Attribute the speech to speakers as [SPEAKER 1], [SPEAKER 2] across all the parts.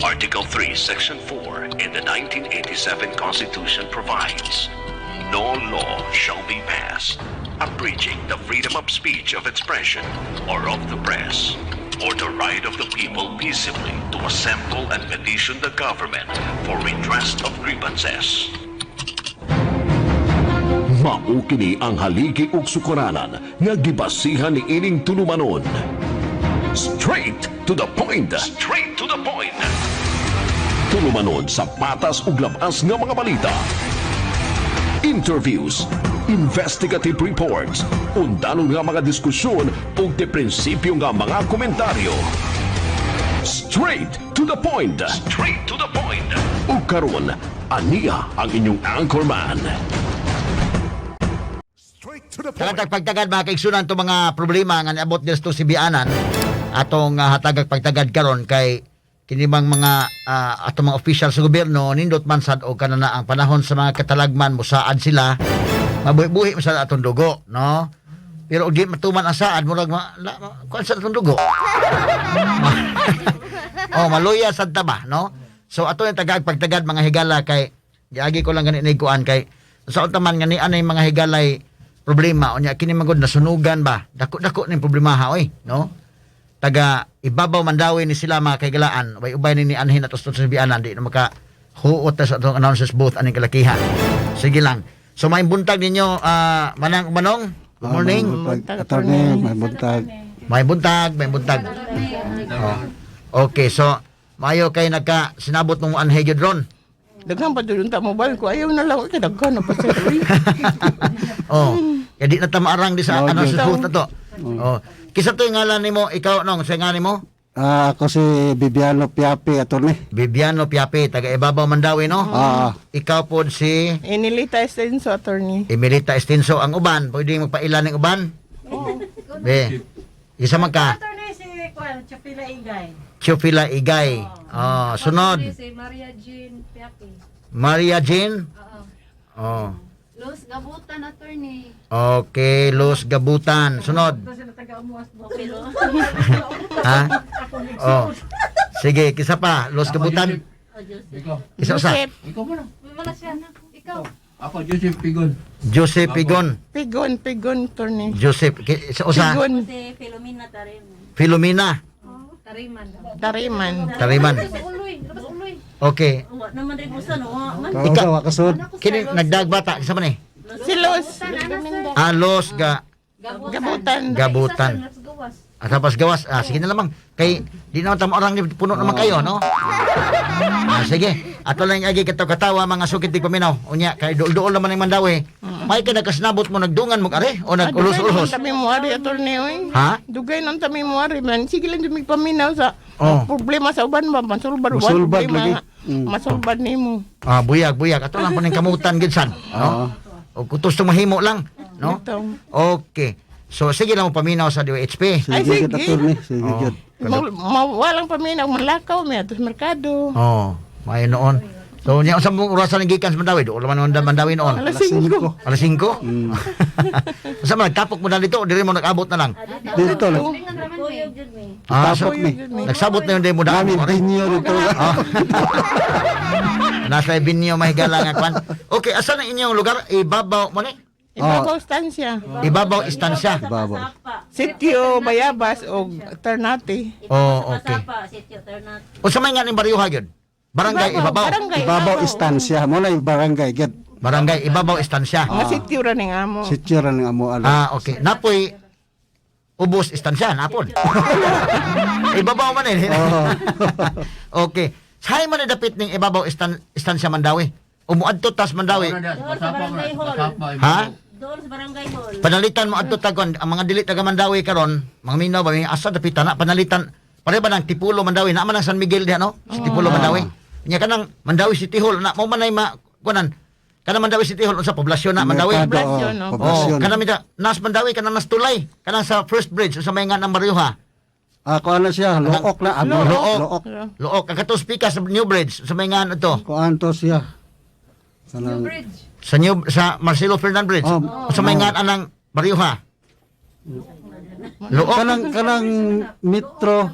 [SPEAKER 1] Article 3, Section 4 in the 1987 Constitution provides, "No law shall be passed abridging the freedom of speech, of expression, or of the press, or the right of the people peaceably to assemble and petition the government for redress of grievances." Mao kini ang haligi ug sukaranan nga gibasihan ni ining tulumanon. Straight to the point. Straight to the point. Tulumanon sa patas ug labas nga mga balita. Interviews, investigative reports, undanon nga mga diskusyon ug de prinsipyo nga mga komentaryo. Straight to the point. Straight to the point. Ug karon, aniya ang inyong anchorman.
[SPEAKER 2] Straight to the point.
[SPEAKER 3] Kalatag pagtagad, mga kaigsunan, itong mga problema nga niabot diri sa Sibianan atong hatagag pagtagad karon kay kini bang mga atong mga official sa gobyerno nindot man sad og kanana ang panahon sa mga katalagman, musaad sila, mabuhi-buhi man sad atong dugo, no? Pero og di matuman ang saad, murag ma, la, ma, kuan sa atong dugo, oh, maluya sad ta ba, no? So ato yung tagag pagtagad, mga higala, kay giagi ko lang gani ni kuan kay sa unta man nga ni anay mga higalay problema unya kini magud nasunugan ba, dako-dako ning problema ha, oy, no? Taga Ibabaw Mandaue ni sila, mga kahigalaan. Ubay ubay ni anhin ato sa Sibianan, di na maka huot ta sa atong announcers booth aning kalakihan. Sige lang. So may buntag ninyo, manang manong. Good morning.
[SPEAKER 4] Buntag, attorney, may buntag.
[SPEAKER 3] May buntag, may buntag. Oh. Okay, so maayo kay nagka sinabot mong anhe gyud ron.
[SPEAKER 5] Daghan pa dun ta mobile ko. Ayaw na lang. Kay daghan na pa sir. Uy.
[SPEAKER 3] Oh, kaya di na ta maarang di sa
[SPEAKER 4] Oh,
[SPEAKER 3] ano
[SPEAKER 4] gyud.
[SPEAKER 3] sa booth na to. Oh. Kisa to yung ngalan nimo, ikaw nong sa ngalan nimo?
[SPEAKER 4] Ah, ako si Bibiano Piapi, attorney.
[SPEAKER 3] Bibiano Piapi, taga Ibabaw Mandaue, no?
[SPEAKER 4] Ah.
[SPEAKER 3] Ikaw po si
[SPEAKER 5] Enilita Estenso, attorney.
[SPEAKER 3] Emilita Estinso. Ang uban, pwede magpailan ng uban? Be. Isa man ka,
[SPEAKER 6] Attorney si Kwan, Chupila Igay.
[SPEAKER 3] Chufila Igay. Oh, sunod,
[SPEAKER 7] Si Maria Jean Piapi.
[SPEAKER 3] Maria Jean.
[SPEAKER 7] Oo.
[SPEAKER 3] Oh.
[SPEAKER 7] Luz Gabutan, attorney.
[SPEAKER 3] Okay, Luz Gabutan. Sunod.
[SPEAKER 6] Ito sila taga-umuwas mo.
[SPEAKER 3] Ha? Oh. Sige, kisa pa, Luz Gabutan.
[SPEAKER 8] Ikaw.
[SPEAKER 3] Isa usa.
[SPEAKER 5] Joseph.
[SPEAKER 8] Ikaw muna.
[SPEAKER 7] Wala siya na. Ikaw.
[SPEAKER 8] Ako, Joseph Pigon.
[SPEAKER 3] Joseph Pigon.
[SPEAKER 5] Pigon, Pigon, attorney.
[SPEAKER 3] Joseph, isa usa.
[SPEAKER 5] Pigon.
[SPEAKER 6] Si Philomena Tarim.
[SPEAKER 3] Filomena.
[SPEAKER 7] Tariman.
[SPEAKER 5] Tariman.
[SPEAKER 3] Tariman.
[SPEAKER 7] Uloy. Labas uloy.
[SPEAKER 3] Okay.
[SPEAKER 6] Wa naman rin usa no. Wa man.
[SPEAKER 4] Ikaw daw, kasod.
[SPEAKER 3] Kini nagdagbata kisa man eh.
[SPEAKER 5] Si Luz.
[SPEAKER 3] Ah, Luz Ga
[SPEAKER 5] Gabutan.
[SPEAKER 3] Gabutan.
[SPEAKER 7] Labas gawas.
[SPEAKER 3] At tapos gawas, ah, sige na lamang. Kay, di naman tamo orang puno naman kayo, no? Ah, sige. Ato lang agi kataw katawa, mga sukit di paminaw. Unya, kay duol-duol naman ang Mandaue. May ka nagkasnabot mo, nagdungan mo are o nag-ulos-ulos.
[SPEAKER 5] Dugay nang tami mo ari, attorney. Oy.
[SPEAKER 3] Ha?
[SPEAKER 5] Dugay nang tami mo ari man. Sige lang jud paminaw sa
[SPEAKER 3] Oh.
[SPEAKER 5] problema sa uban ba masulbad uban
[SPEAKER 4] Masulbad
[SPEAKER 5] problema
[SPEAKER 4] lagi.
[SPEAKER 5] nga. Masulbad nimo.
[SPEAKER 3] Ah, buyag, buyag. Ato lang po ning kamutan gid san, no? O kutos tong mahimo lang, no?
[SPEAKER 5] Ito.
[SPEAKER 3] Okay. So sige lang mo paminaw sa DOHP.
[SPEAKER 4] Sige,
[SPEAKER 5] Ay,
[SPEAKER 4] sige.
[SPEAKER 5] sige.
[SPEAKER 4] Attorney. Sige,
[SPEAKER 3] Oh.
[SPEAKER 4] gyud.
[SPEAKER 5] Walang paminaw, manlakaw mi ato sa merkado.
[SPEAKER 3] Oh, maayo noon. So nya unsa mong orasan ng gikan sa Mandaue? Duol man noon Mandaue noon.
[SPEAKER 5] Alas 5.
[SPEAKER 3] Alas 5? Unsa man nagtapok mo na dito, diri mo nag-abot na lang?
[SPEAKER 4] Dito lang.
[SPEAKER 6] Kuyog jud mi.
[SPEAKER 3] Ah, so,
[SPEAKER 4] Tapok mi.
[SPEAKER 3] nagsabot na yung demo daan
[SPEAKER 4] Namin
[SPEAKER 3] mo, are.
[SPEAKER 4] binyo dito.
[SPEAKER 3] Ah. Nasa binyo mahigala nga kwan. Okay, asa na inyong lugar? Ibabaw mo ni?
[SPEAKER 5] Ibabaw stansya.
[SPEAKER 3] Ibabaw istansya.
[SPEAKER 4] Ibabaw.
[SPEAKER 6] Sapa.
[SPEAKER 5] Sitio Bayabas o Ternate.
[SPEAKER 3] Oh, okay.
[SPEAKER 6] Sapa, sitio Ternate.
[SPEAKER 3] Unsa may nga ning baryo gyud? Barangay Ibabaw.
[SPEAKER 5] Barangay
[SPEAKER 4] Ibabaw istansya. Mo na yung barangay gyud.
[SPEAKER 3] Barangay Ibabaw istansya.
[SPEAKER 5] Nga sitio ra ning amo.
[SPEAKER 4] Sityo ra ning amo ala.
[SPEAKER 3] Ah, okay. Napoy ubos istansya napon. Ibabaw man eh.
[SPEAKER 4] Oo.
[SPEAKER 3] Okay. Say man ni dapit ning Ibabaw istansya Mandaue. Umuadto tas Mandaue.
[SPEAKER 6] Doon sa barangay hall.
[SPEAKER 3] Ha?
[SPEAKER 6] Doon sa barangay hall.
[SPEAKER 3] Panalitan mo adto tagon ang mga dili taga Mandaue karon, mga minaw ba may asa dapitan na panalitan. Pare ba nang Tipulo Mandaue na man ang San Miguel diha, no? Sa Tipulo Mandaue. Nya kanang Mandaue City Hall na mo man ay ma kunan. Kanang Mandaue City Hall unsa poblasyon na Mandaue.
[SPEAKER 4] Merkado,
[SPEAKER 5] Poblasyon,
[SPEAKER 4] oh,
[SPEAKER 5] no?
[SPEAKER 3] Oh,
[SPEAKER 4] poblasyon.
[SPEAKER 3] kanang mita nas Mandaue, kanang nas tulay, kanang sa first bridge sa may nga ng Baryoha.
[SPEAKER 4] Ah, kuan na siya, Look na. Ah,
[SPEAKER 3] Look.
[SPEAKER 4] Look.
[SPEAKER 3] Look, ang katong speaker sa New Bridge sa may nga to.
[SPEAKER 4] Kuan to siya. Kanang
[SPEAKER 7] Bridge.
[SPEAKER 3] Sa New sa Marcelo Fernand Bridge.
[SPEAKER 4] Oh.
[SPEAKER 3] Sa may nga anang Baryoha. Look.
[SPEAKER 4] Kanang metro.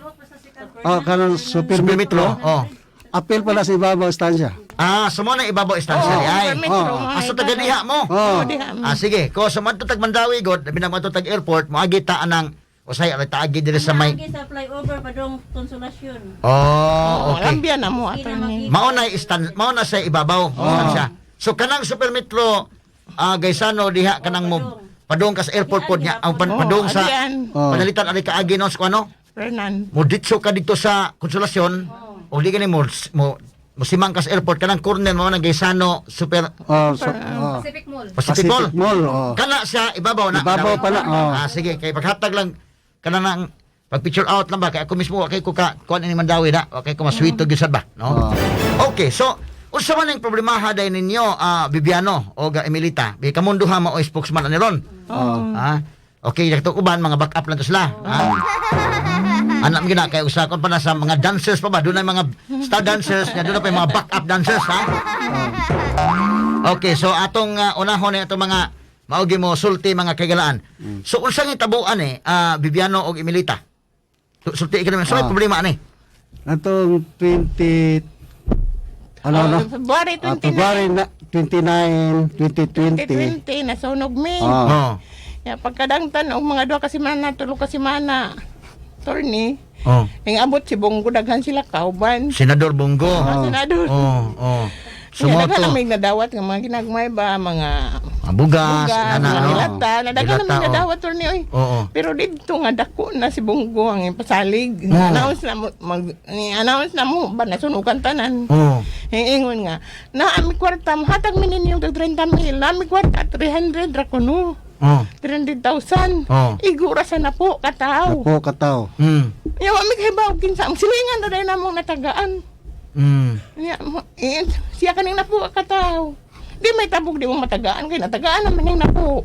[SPEAKER 4] Ah, kanang super
[SPEAKER 3] Super Metro.
[SPEAKER 4] metro.
[SPEAKER 3] Oh.
[SPEAKER 4] Apil pala sa ibabaw estansya.
[SPEAKER 3] Ah, so mo na ibabaw istansya
[SPEAKER 5] Oo,
[SPEAKER 3] di ay.
[SPEAKER 5] Super Metro,
[SPEAKER 4] Oo.
[SPEAKER 5] mga
[SPEAKER 3] Ah, so taga
[SPEAKER 5] ibabaw.
[SPEAKER 3] diha mo.
[SPEAKER 4] Oo.
[SPEAKER 5] Diha mo.
[SPEAKER 3] Ah, sige. Ko sa so, tag Mandawi god, labi na mo tag airport, moagi ta anang usay aray taagi diri sa may.
[SPEAKER 6] Naagi sa flyover padong Konsolasyon.
[SPEAKER 3] Oh,
[SPEAKER 5] Oo,
[SPEAKER 3] okay.
[SPEAKER 5] Lambya na mo, attorney.
[SPEAKER 3] Mao na istan mao na sa ibabaw istansya. So kanang Super Metro Gaisano diha kanang mo padung ka sa airport pod niya, ang padung sa
[SPEAKER 5] adian.
[SPEAKER 4] Oo.
[SPEAKER 3] padalitan ari kaagi no sa ano?
[SPEAKER 5] Fernan.
[SPEAKER 3] Mo ditso ka dito sa Konsolasyon o di gani mo mo mosimang ka sa airport kanang corner mo nang Gaisano Super
[SPEAKER 4] Oh, so, oh.
[SPEAKER 7] Pacific Mall.
[SPEAKER 3] Pacific Mall.
[SPEAKER 4] Pacific Mall, oh.
[SPEAKER 3] Kana sa ibabaw na.
[SPEAKER 4] Ibabaw pala, oh.
[SPEAKER 3] Ah, sige, kay paghatag lang kana nang pag picture out lang ba kay ako mismo wa kay ko ka kuan ini Mandawi na, wa kay ko maswito gyud sad ba, no?
[SPEAKER 4] Oh.
[SPEAKER 3] Okay, so unsa man ang problemaha day ninyo, Bibiano o ga Emilita? Bi kamong duha mao spokesman ani ron.
[SPEAKER 4] Oh.
[SPEAKER 3] Ah, okay, dakto uban mga backup lang to sila. Ah. Anak mo gina kay usa kon pa na sa mga dancers pa ba dunay mga star dancers nga dunay pa yung mga backup dancers ha. Okay, so atong unahon ni atong mga maogi mo sulti mga kagalaan. So unsa nga tabuan eh Bibiano og Emilita? Sulti ka naman. So may problema ani.
[SPEAKER 4] Atong 20 ano
[SPEAKER 5] Oh,
[SPEAKER 4] no?
[SPEAKER 5] February
[SPEAKER 4] Ah,
[SPEAKER 5] 29.
[SPEAKER 4] February na, 29, 2020.
[SPEAKER 5] 2020, nasunog mi.
[SPEAKER 4] Ah.
[SPEAKER 3] Oh.
[SPEAKER 5] Ya, pagkadangtan og mga duha ka semana, tulo ka semana, attorney,
[SPEAKER 3] Oh.
[SPEAKER 5] ing abot si Bongo daghan sila kauban.
[SPEAKER 3] Senador Bongo.
[SPEAKER 5] Mga senador.
[SPEAKER 3] Oh, oh.
[SPEAKER 5] Kaya daghan
[SPEAKER 3] Sumoto.
[SPEAKER 5] na may nadawat nga mga ginagmay ba, mga
[SPEAKER 3] Mga bugas,
[SPEAKER 5] bugas,
[SPEAKER 3] nana,
[SPEAKER 5] mga
[SPEAKER 3] no?
[SPEAKER 5] hilata, nadaghan na may
[SPEAKER 3] Hilata, oh.
[SPEAKER 5] nadawat, attorney, oy.
[SPEAKER 3] Oo.
[SPEAKER 5] Pero dito nga dako na si Bongo ang ipasalig.
[SPEAKER 3] Oo.
[SPEAKER 5] Announce na mo mag ni-announce na mo ba nasunugan tanan.
[SPEAKER 3] Oh.
[SPEAKER 5] Ingon nga, na ami kwarta mo hatag mi ninyo og 30 mil, na ami kwarta 300 ra kuno.
[SPEAKER 3] Oh.
[SPEAKER 5] 300,000.
[SPEAKER 3] Oo.
[SPEAKER 5] Igura sa napo kataw.
[SPEAKER 4] Ako kataw.
[SPEAKER 5] Yaw ami kahibaw kinsa ang silingan ra day namong natagaan. Ya, eh, siya kaning napo kataw. Di may tabog di mo matagaan kay natagaan naman ning napo.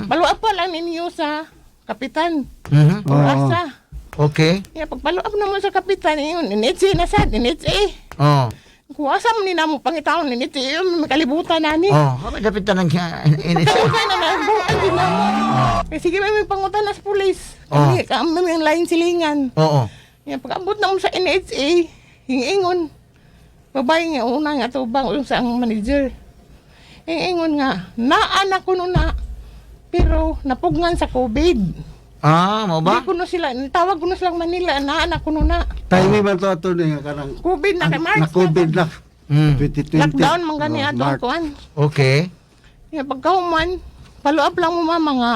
[SPEAKER 5] Baluap pa lang ninyo sa kapitan.
[SPEAKER 4] Oo.
[SPEAKER 5] Asa.
[SPEAKER 3] Okay.
[SPEAKER 5] Ya pagpaluap naman sa kapitan ingon NHA na sad NHA.
[SPEAKER 3] Oh.
[SPEAKER 5] Kuwasa mo ni namo pangitaon ni NHA may kalibutan nani.
[SPEAKER 3] Oh, kami dapat tanang NHA.
[SPEAKER 5] Kalibutan na nabuan din namo. Eh, sige may pangutan na sa pulis. Kami kami may ang lain silingan.
[SPEAKER 3] Oo.
[SPEAKER 5] Ya pag-abot na mo sa NHA, hingingon. Babae nga una nga tubang yung sa ang manager. Hingingon nga, naa na kuno na. Pero napugnan sa COVID.
[SPEAKER 3] Ah, mo ba?
[SPEAKER 5] Di kuno sila, tawag kuno silang Manila, naa na kuno na.
[SPEAKER 4] Timing man to ato ni nga kanang
[SPEAKER 5] COVID na kay March.
[SPEAKER 4] na COVID na. 2020.
[SPEAKER 5] Lockdown man gani
[SPEAKER 4] Oh,
[SPEAKER 5] ato
[SPEAKER 4] March.
[SPEAKER 5] kuan.
[SPEAKER 3] Okay.
[SPEAKER 5] Ya pagkahuman, follow up lang mo mama nga.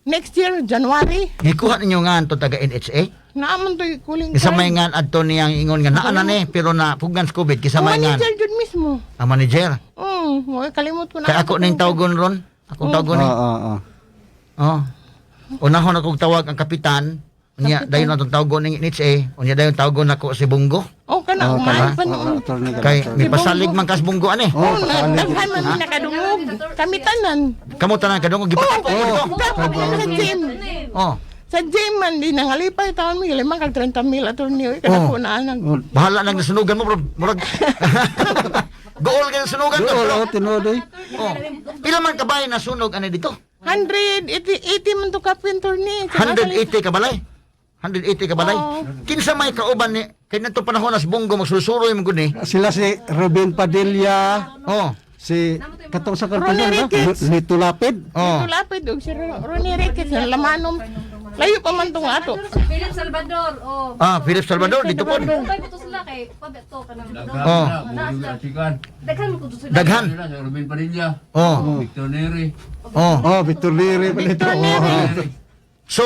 [SPEAKER 5] Next year, January,
[SPEAKER 3] Gikuha ninyo nga anto taga NHA?
[SPEAKER 5] naaman to'y kuling
[SPEAKER 3] Kisa may ngan adto niyang ingon nga naa na ni pero na pugnan sa COVID kisa
[SPEAKER 5] Ang
[SPEAKER 3] may ngan
[SPEAKER 5] manager jud mismo.
[SPEAKER 3] ang manager.
[SPEAKER 5] Mo kalimot ko na.
[SPEAKER 3] Kay ako ning tawgon ron. Akong tawgon ni.
[SPEAKER 4] Oo, oo.
[SPEAKER 3] Oh. Unahon akong tawag ang kapitan. Unya dayon atong tawgon ning NHA. Unya dayon tawgon nako si Bungo.
[SPEAKER 5] Oh, kana
[SPEAKER 4] Oo,
[SPEAKER 5] umaan pa
[SPEAKER 4] Oo,
[SPEAKER 5] noon.
[SPEAKER 4] attorney ka,
[SPEAKER 3] Kay
[SPEAKER 4] attorney.
[SPEAKER 3] may pasalig man kas Bungo ani.
[SPEAKER 4] Oh,
[SPEAKER 5] Oh,
[SPEAKER 4] pasalig.
[SPEAKER 5] daghan man mi nakadungog. Kami tanan.
[SPEAKER 3] Kamo tanan kadungog gipatapok
[SPEAKER 5] Oh,
[SPEAKER 3] dito.
[SPEAKER 5] tapos sa gym.
[SPEAKER 3] Oh.
[SPEAKER 5] Sa gym man di nangalipay taon mi limang kag 30 mil attorney oy kada
[SPEAKER 3] Oh.
[SPEAKER 5] ko na anag.
[SPEAKER 4] Oh,
[SPEAKER 3] Bahala nang nasunugan mo bro. Murag Gool ka nasunugan to.
[SPEAKER 4] Dool, oh, tinuod eh.
[SPEAKER 3] Oh. Pila man kabay nasunog ani dito?
[SPEAKER 5] 180 80 man to kapin attorney.
[SPEAKER 3] 180 kabalay. 180 kabalay.
[SPEAKER 5] Oo.
[SPEAKER 3] Kinsa may kauban ni kay nato panahon nas Bungo magsulsuroy mo gud ni.
[SPEAKER 4] Sila si Ruben Padilla,
[SPEAKER 3] Oh.
[SPEAKER 4] si katong sa
[SPEAKER 5] Ronnie
[SPEAKER 4] karpasa ba?
[SPEAKER 5] Ricketts.
[SPEAKER 4] Lito Lapid.
[SPEAKER 3] Oh.
[SPEAKER 5] Ito lapid og si Ronnie Ricketts na lamanom. Layo pa man tong ato.
[SPEAKER 7] Philip Salvador. Oh.
[SPEAKER 3] Ah, Philip Salvador dito po.
[SPEAKER 7] Bay ko to sila kay pabe to kanang.
[SPEAKER 8] Daghan
[SPEAKER 3] Oh.
[SPEAKER 8] na, Bugyo Atikan.
[SPEAKER 7] Daghan mo ko to sila.
[SPEAKER 3] Daghan.
[SPEAKER 8] Sila, si Ruben Padilla.
[SPEAKER 3] Oh.
[SPEAKER 8] Victor Neri.
[SPEAKER 3] Oh.
[SPEAKER 4] Oh, Victor Liri pa dito.
[SPEAKER 5] Victor Neri.
[SPEAKER 4] Oh.
[SPEAKER 3] So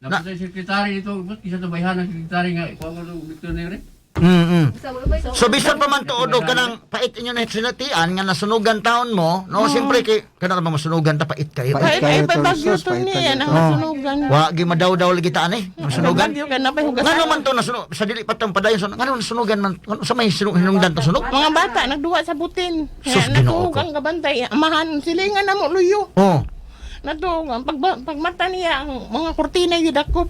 [SPEAKER 3] na
[SPEAKER 8] Dapat sa sekretary dito, ba't isa sa bayhan ang sekretary nga, ikuha ko ng Victor Neri.
[SPEAKER 3] So bisan pa man tuod og kanang pait inyo na sinatian nga nasunugan taon mo, no siyempre kay kana ba masunugan ta pait kayo.
[SPEAKER 4] Pait
[SPEAKER 5] Pait
[SPEAKER 4] kayo,
[SPEAKER 5] ay pa bagyo
[SPEAKER 4] Sus,
[SPEAKER 5] to
[SPEAKER 4] pait
[SPEAKER 5] ni
[SPEAKER 4] kayo.
[SPEAKER 5] ang
[SPEAKER 3] Oh.
[SPEAKER 5] nasunugan.
[SPEAKER 3] Wa gi madawdaw lagi ta ani, masunugan.
[SPEAKER 5] Bagyo ka na pa hugasan.
[SPEAKER 3] Ngano man to nasunog sa dili pa tang padayon sunog. Ngano nasunugan man ngano sa may hinungdan to sunog?
[SPEAKER 5] Mga bata nagduwa sa butin.
[SPEAKER 3] Sus,
[SPEAKER 5] Kaya
[SPEAKER 3] Ginoo
[SPEAKER 5] natuog
[SPEAKER 3] ko.
[SPEAKER 5] ang gabantay, amahan silingan na mo luyo.
[SPEAKER 3] Oh.
[SPEAKER 5] Natuog ang pagmata niya ang mga kurtina gidakop.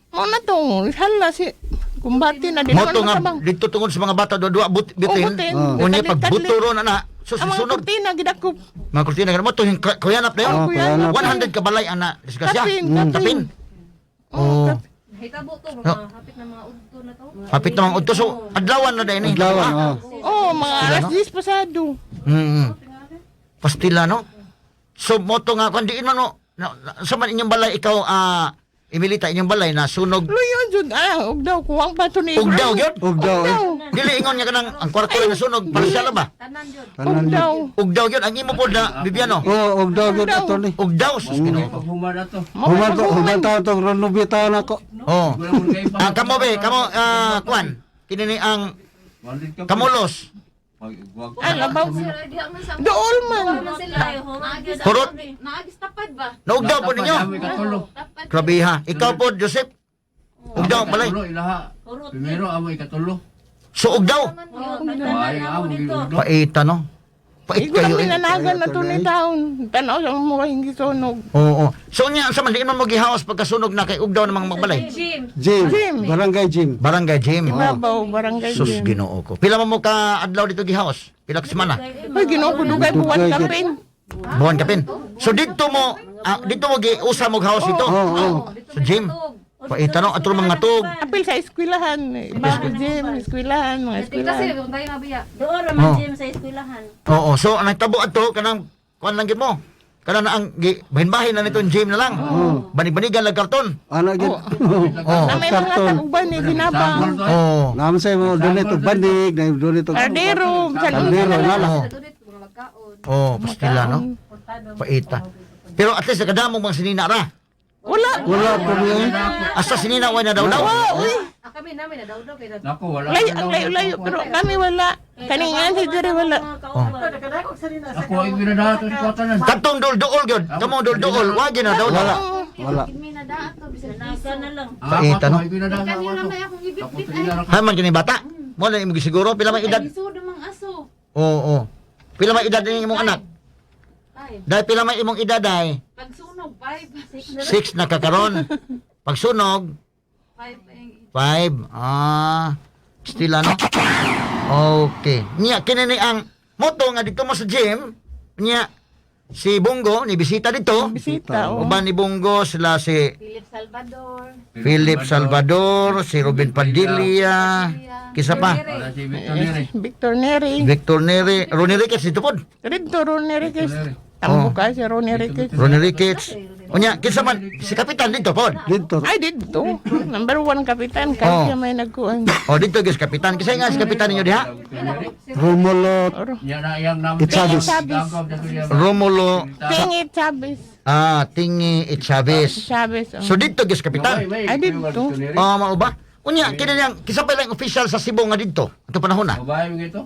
[SPEAKER 5] Mo na to, hala si kumbati na di
[SPEAKER 3] Mo
[SPEAKER 5] naman
[SPEAKER 3] to nga
[SPEAKER 5] matabang.
[SPEAKER 3] dito tungod sa mga bata duwa but bitin.
[SPEAKER 5] Oh, butin.
[SPEAKER 4] Oh.
[SPEAKER 3] Unya
[SPEAKER 5] Kadlit,
[SPEAKER 3] pag
[SPEAKER 5] kadlit.
[SPEAKER 3] buto ron ana. So
[SPEAKER 5] Ang mga
[SPEAKER 3] sunog
[SPEAKER 5] kurtina gidakop.
[SPEAKER 3] mga kurtina mo to yung kuyanap na yun.
[SPEAKER 4] Oh, kuyanap.
[SPEAKER 3] 100 kabalay ana disgrasya.
[SPEAKER 5] Kapin, kapin.
[SPEAKER 3] Kapin.
[SPEAKER 5] Oh,
[SPEAKER 3] Oh.
[SPEAKER 5] kapin.
[SPEAKER 7] Nahitabo to mga hapit na mga udto na to.
[SPEAKER 3] Hapit na mga udto. So, adlawan na dahil ni.
[SPEAKER 4] Adlawan, oh.
[SPEAKER 5] Oh, mga alas 10 pasado.
[SPEAKER 3] Pastila, no? So, moto nga, kung diin man mo, sa man inyong balay, ikaw, Emilita, inyong balay na sunog.
[SPEAKER 5] Luyo jud ah, og daw kuwang pa to ni.
[SPEAKER 3] Ugdaw, yun?
[SPEAKER 4] Ugdaw, eh.
[SPEAKER 3] Dili ingon nga kanang ang kwarto lang nasunog, parsyal ba?
[SPEAKER 6] Tanan jud.
[SPEAKER 4] Tanan
[SPEAKER 5] Og daw.
[SPEAKER 3] Ugdaw yun, ang imo po na, Bibiano.
[SPEAKER 4] Oh, ugdaw gyud ato ni.
[SPEAKER 3] Ugdaw, sus Ginoo.
[SPEAKER 8] Paghuman na to.
[SPEAKER 4] Human to, human taon tong renovate taon ako.
[SPEAKER 3] Oh.
[SPEAKER 8] Wala mo kayo pa.
[SPEAKER 3] Ah, kamo be, kamo kuan. Kini ni ang kamulos.
[SPEAKER 5] Ah, labaw.
[SPEAKER 7] Sir, diha man sa
[SPEAKER 5] Dool man.
[SPEAKER 7] man sila. Naagis
[SPEAKER 3] Kurot.
[SPEAKER 7] Naagis tapad ba?
[SPEAKER 3] Naugdaw po ninyo.
[SPEAKER 8] Katulo.
[SPEAKER 7] Tapad.
[SPEAKER 3] Grabe ha. Ikaw po, Joseph. Ugdaw balay.
[SPEAKER 8] Katulo ilaha. Primero amo ikatulo.
[SPEAKER 3] So ugdaw.
[SPEAKER 6] Oh, tanan
[SPEAKER 8] Ay,
[SPEAKER 6] na
[SPEAKER 8] amo
[SPEAKER 6] mo dito.
[SPEAKER 8] dito.
[SPEAKER 3] Paita no. Pait
[SPEAKER 5] Igo
[SPEAKER 3] kayo
[SPEAKER 5] lang
[SPEAKER 3] eh.
[SPEAKER 5] minanagan na to ni taon. Tanaw sa mga hindi sunog.
[SPEAKER 3] Oo. So unya sa man diin man mo gihawas pagkasunog na kay ugdaw namang magbalay.
[SPEAKER 7] Gym.
[SPEAKER 4] Gym.
[SPEAKER 5] Gym.
[SPEAKER 4] Barangay gym.
[SPEAKER 3] Barangay gym.
[SPEAKER 5] Ibabaw, barangay
[SPEAKER 3] Sus
[SPEAKER 5] gym.
[SPEAKER 3] Ginoo ko. Pila man mo ka adlaw dito gihawas? Pila ka semana?
[SPEAKER 5] Ay, Ginoo ko dugay buwan
[SPEAKER 4] Dugay,
[SPEAKER 5] kapin.
[SPEAKER 3] Buwan kapin. So dito mo dito mo giusa mo gihawas dito.
[SPEAKER 4] Oo, oo.
[SPEAKER 3] Sa gym. Paita no atro mga tug.
[SPEAKER 5] Apil sa eskwelahan. Ibabaw gym, eskwelahan, mga
[SPEAKER 7] Kasi
[SPEAKER 5] eskwelahan.
[SPEAKER 7] kung tayo mabiya.
[SPEAKER 6] Doon ra man
[SPEAKER 3] Oh.
[SPEAKER 6] gym sa eskwelahan.
[SPEAKER 3] Oo, so ang nagtabo adto kanang kuan lang gid mo. Kanang na ang bahin-bahin na nitong gym na lang. Banig-banigan lang karton.
[SPEAKER 4] Ana gyud.
[SPEAKER 3] Oo.
[SPEAKER 5] Na may mga
[SPEAKER 4] Karton.
[SPEAKER 5] tauban ni ginabang.
[SPEAKER 3] Oo.
[SPEAKER 4] Naman sa mo donate og bandig, na donate og
[SPEAKER 5] Kardero, bisan unsa
[SPEAKER 4] Kardero,
[SPEAKER 5] na lang.
[SPEAKER 4] nala.
[SPEAKER 3] Oo.
[SPEAKER 7] Dito dito mga magkaon.
[SPEAKER 3] Oo, pastila no. Paita. Pero at least nakadamong mga sinina ra.
[SPEAKER 5] Wala.
[SPEAKER 4] Wala po niya.
[SPEAKER 3] Asa sinina way na daw daw.
[SPEAKER 5] Uy,
[SPEAKER 7] Ah, kami namin na daw daw kay
[SPEAKER 8] Nako wala.
[SPEAKER 5] layo, ang layo-layo. Pero kami wala. Kaningan si Dere wala.
[SPEAKER 3] Oh.
[SPEAKER 8] Ako ay ginadato sa kwatanan.
[SPEAKER 3] Katong dul-duol gyud. Kamong dul-duol, wa gyud na daw daw.
[SPEAKER 4] Wala. Wala.
[SPEAKER 7] Kami na daat to bisan
[SPEAKER 6] Nasa na lang.
[SPEAKER 3] Paita, no?
[SPEAKER 7] Kanyo lang na akong ibit-bit ay.
[SPEAKER 3] Hay man kini bata. Mo na imong siguro pila may edad.
[SPEAKER 7] Lisod ang aso.
[SPEAKER 3] Oo. Pila may edad ning imong anak?
[SPEAKER 7] Ay,
[SPEAKER 3] Dahil pila may imong edad ay
[SPEAKER 7] pagsunog 5.
[SPEAKER 3] 6 na kakaron. Pagsunog
[SPEAKER 7] 5
[SPEAKER 3] 5. Still ano? Okay. Niya, kini ni ang moto nga dito mo sa gym, niya, si Bongo, ni bisita dito.
[SPEAKER 5] Bisita, oh.
[SPEAKER 3] Uban ni Bongo, sila si
[SPEAKER 7] Philip Salvador.
[SPEAKER 3] Philip Salvador, si Ruben Padilla, kisa pa,
[SPEAKER 8] Wala si Victor Neri.
[SPEAKER 5] Victor Neri.
[SPEAKER 3] Victor Neri, Ronnie Ricketts dito pod.
[SPEAKER 5] Rito, Ronnie Riquez. Tambo ka si Ronnie Riquez.
[SPEAKER 3] Ronnie Ricketts. Unya, kinsa man si Kapitan dito pod.
[SPEAKER 4] Dito.
[SPEAKER 5] Ay, dito. Number one kapitan.
[SPEAKER 3] Oh.
[SPEAKER 5] Kahit siya may nagkuhan.
[SPEAKER 3] O dito gyud si Kapitan. Kinsa nga si Kapitan ninyo diha?
[SPEAKER 4] Romulo
[SPEAKER 8] Niya na iyang nam.
[SPEAKER 4] Itchabis.
[SPEAKER 3] Romulo
[SPEAKER 5] Tingi Chavez.
[SPEAKER 3] Tingi Chavez.
[SPEAKER 5] Chavez. Oh.
[SPEAKER 3] So dito gyud si Kapitan.
[SPEAKER 5] Ay, dito.
[SPEAKER 3] Oh, mao ba? Unya, kini niyang kinsa pa lang official sa Cebu nga didto? Ato panahon na.
[SPEAKER 8] Babae mo ito.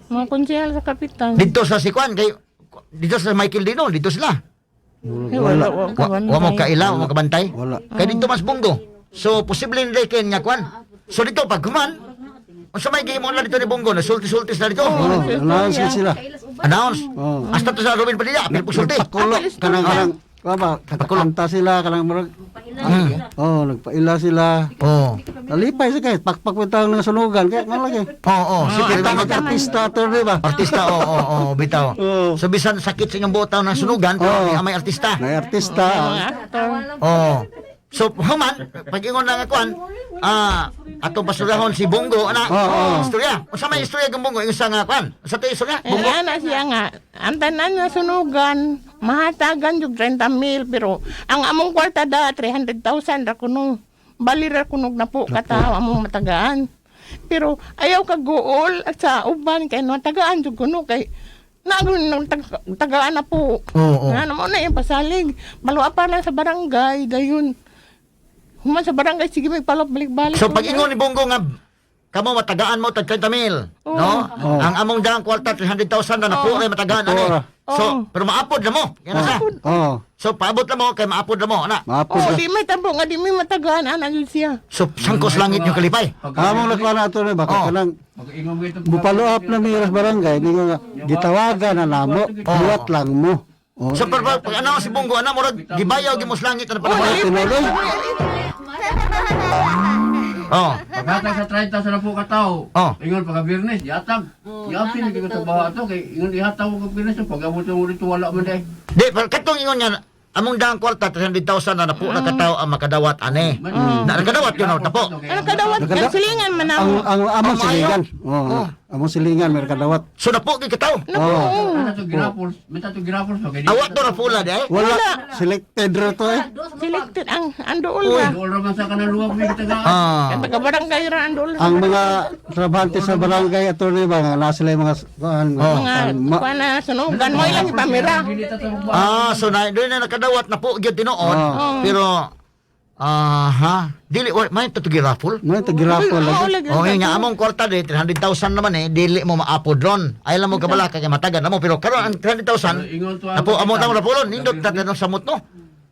[SPEAKER 5] Mga konsehal sa kapitan.
[SPEAKER 3] Didto sa Sikuan kay dito sa Michael Dino, dito sila.
[SPEAKER 5] Ay, wala.
[SPEAKER 3] Wa, wa mo kaila, wa mo kabantay.
[SPEAKER 4] Wala.
[SPEAKER 3] Kay dito mas Bunggo. So posible ni ken nga kuan. So dito pag human, unsa may gihimo na dito ni Bunggo, nasulti-sulti sila dito.
[SPEAKER 4] Oh, announce na sila.
[SPEAKER 3] Announce.
[SPEAKER 4] Oh.
[SPEAKER 3] Hasta to sa Ruben Padilla, apil pug sulti.
[SPEAKER 4] Nagpakulo kanang kanang ba kanta sila kanang murag. Oh, nagpaila sila.
[SPEAKER 3] Oh.
[SPEAKER 4] Nalipay sa kay pakpak bitaw ng sunugan kay nga lagi.
[SPEAKER 3] Oo, oh, sige
[SPEAKER 4] Kita mag-artista to di ba?
[SPEAKER 3] Artista, oo, oo, oo, bitaw.
[SPEAKER 4] Oo.
[SPEAKER 3] So bisan sakit sa inyong botaw ng sunugan, pero
[SPEAKER 4] Oo.
[SPEAKER 3] may artista.
[SPEAKER 4] May artista.
[SPEAKER 5] Mga actor.
[SPEAKER 3] Oo. So human, pag ingon lang akuan, atong pasurahon si Bongo ana.
[SPEAKER 4] Oo.
[SPEAKER 3] Istorya. Unsa may istorya kang Bongo? Ingon sa nga kuan. Unsa to istorya?
[SPEAKER 5] Eh,
[SPEAKER 3] Bongo.
[SPEAKER 5] ana siya nga, ang tanan nga sunugan, mahatagan yung 30 mil, pero ang among kwarta da, 300,000 ra kuno. Bali ra kunog na po kataw among matagaan. Pero ayaw ka gool at sa uban kay no tagaan jud kuno kay nagun nang tagaan na po.
[SPEAKER 3] Oo.
[SPEAKER 5] Ano mo na yung pasalig. Balwa pa lang sa barangay dayon. Human sa barangay sige may palop balik-balik.
[SPEAKER 3] So pag ingon ni Bongo nga kamo matagaan mo tag 30 mil, no? Ang among daang kwarta 300,000 na napo kay matagaan ani.
[SPEAKER 4] Napo ra.
[SPEAKER 3] So,
[SPEAKER 5] Oo.
[SPEAKER 3] pero maapod na mo. Yan na siya.
[SPEAKER 4] Oh,
[SPEAKER 3] So paabot na mo kay maapod na mo ana.
[SPEAKER 4] maapod.
[SPEAKER 5] Oh, di may tabo nga di may matagaan ana jud siya.
[SPEAKER 3] So sangkos langit yung kalipay.
[SPEAKER 4] Among nagkuan ato ni ba
[SPEAKER 3] Oh.
[SPEAKER 4] kanang
[SPEAKER 8] Pag-ingon mo ito.
[SPEAKER 4] bupalo up na mi sa barangay ni nga gitawagan na namo, buhat lang mo. Oh.
[SPEAKER 3] So pero pag ano si Bongo ana murag gibayaw gimos langit ana panahon.
[SPEAKER 4] Tinuloy.
[SPEAKER 3] Oh.
[SPEAKER 8] Paghatag sa 30 sa po katao.
[SPEAKER 3] Oh.
[SPEAKER 8] Ingon pagka Biyernes, yatag. Yapin lagi ko trabaho ato kay ingon ihatag ko pag Biyernes pag abot mo dito wala man day.
[SPEAKER 3] Di pero katong ingon nga Among dahang kwarta 300,000 na napo na katawo ang makadawat ani. Na nakadawat yun tapo.
[SPEAKER 5] Ano kadawat? Ang silingan man
[SPEAKER 4] Ang
[SPEAKER 5] namo.
[SPEAKER 4] ang among
[SPEAKER 3] Ang maayo.
[SPEAKER 4] silingan. Oh, among silingan may kadawat.
[SPEAKER 3] So napo gyud katawo.
[SPEAKER 4] Oh.
[SPEAKER 8] Meta to girapol, meta to girapol so kay.
[SPEAKER 3] Awat to na pula di ay.
[SPEAKER 4] Wala, selected ra to eh.
[SPEAKER 5] Selected ang andool ba?
[SPEAKER 8] Dool ra man sa kanang luwag may tagaan.
[SPEAKER 5] Taga barangay ra andool.
[SPEAKER 4] Ang mga trabahante sa barangay, attorney ba nga naa sila yung mga kuan
[SPEAKER 3] Oh.
[SPEAKER 5] Mga kuan na sunugan mo ilang ipamira.
[SPEAKER 3] Ah, so na doon na nakadawat na po gyud tinuod.
[SPEAKER 4] Oh.
[SPEAKER 3] Pero aha, dili wa may tutugi raffle.
[SPEAKER 4] Mo tagirapol
[SPEAKER 5] Oo,
[SPEAKER 4] lagi.
[SPEAKER 5] lagi.
[SPEAKER 3] Oh, yun nga among kwarta di 300,000 naman eh, dili mo maapod ron. Ay lang mo kabala kay matagan na mo pero karon ang 300,000 napo amo tamo rapulon nindot na tanong samot no.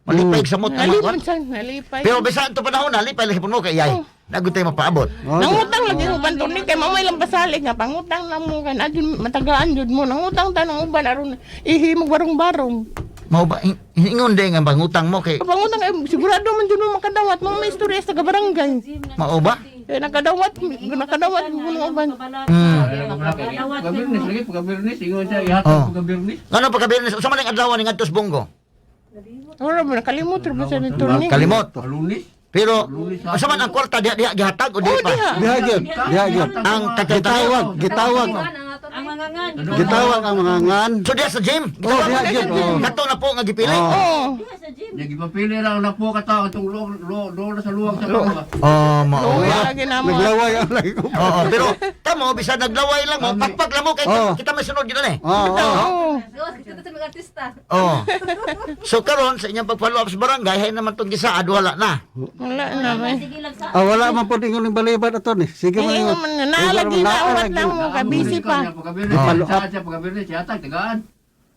[SPEAKER 3] Malipay samot ang mga
[SPEAKER 5] Nalipay sa nalipay.
[SPEAKER 3] Pero bisan to panahon na lipay lagi mo kay yay. Nagun tayo mapaabot.
[SPEAKER 4] Oh,
[SPEAKER 5] Nangutang lagi uban to ni kay mamay lang pasalig nga pangutang na mo kay na jud matagaan jud mo nangutang ta nang uban aron ihimog barong-barong.
[SPEAKER 3] Mao ba ingon day nga pangutang mo kay
[SPEAKER 5] Pangutang ay sigurado man jud mo makadawat mo may istorya sa barangay.
[SPEAKER 3] mao ba?
[SPEAKER 5] Kay nakadawat nakadawat mo ng uban.
[SPEAKER 8] Pagabirnis lagi, pagabirnis ingon siya ihatag
[SPEAKER 3] Oh.
[SPEAKER 8] pagabirnis.
[SPEAKER 3] Ngano pagkabirnis unsa man ang adlaw ni ngadto sa Bunggo?
[SPEAKER 5] Ora mo nakalimot ra ba sa ni Tony?
[SPEAKER 3] Kalimot.
[SPEAKER 8] Lunes.
[SPEAKER 3] Pero unsa man ang kwarta diha diha gihatag o di
[SPEAKER 5] Oh,
[SPEAKER 3] pa?
[SPEAKER 5] diha.
[SPEAKER 4] Diha gyud, diha gyud.
[SPEAKER 3] Ang tagatawag.
[SPEAKER 4] Gitawag, gitawag.
[SPEAKER 6] Ang mga ngan.
[SPEAKER 4] Gitawag ang mga ngan.
[SPEAKER 3] So diha sa gym.
[SPEAKER 4] Oh, diha gyud. Oh.
[SPEAKER 3] Kato na po nga gipili.
[SPEAKER 4] Oh.
[SPEAKER 5] Oh.
[SPEAKER 6] Diha sa gym.
[SPEAKER 8] Nya gipapili ra ang napo ka tao itong luwag dool sa luwag sa luwag.
[SPEAKER 3] Oh, mao
[SPEAKER 5] Luoy
[SPEAKER 3] ba?
[SPEAKER 5] lagi na mo.
[SPEAKER 4] Naglaway ang lagi ko.
[SPEAKER 3] Oo, pero kamo bisan naglaway lang mo, pakpak lang mo kay
[SPEAKER 4] Oh.
[SPEAKER 3] kita may sunod gyud eh.
[SPEAKER 4] Oh, oh.
[SPEAKER 5] Oo.
[SPEAKER 7] Gawas kita sa mga artista.
[SPEAKER 3] Oh. So karon sa inyong pag-follow up sa barangay, hay naman tong gisaad wala na.
[SPEAKER 5] Wala na may.
[SPEAKER 6] Sige lang sa
[SPEAKER 4] Ah, wala man po ingon ng balibad, attorney. Sige man
[SPEAKER 5] Ingon
[SPEAKER 4] ingon.
[SPEAKER 5] man na naalagi na uwat lang mo ka busy pa.
[SPEAKER 8] Pagabirnis sa siya pagabirnis ihatag tagaan.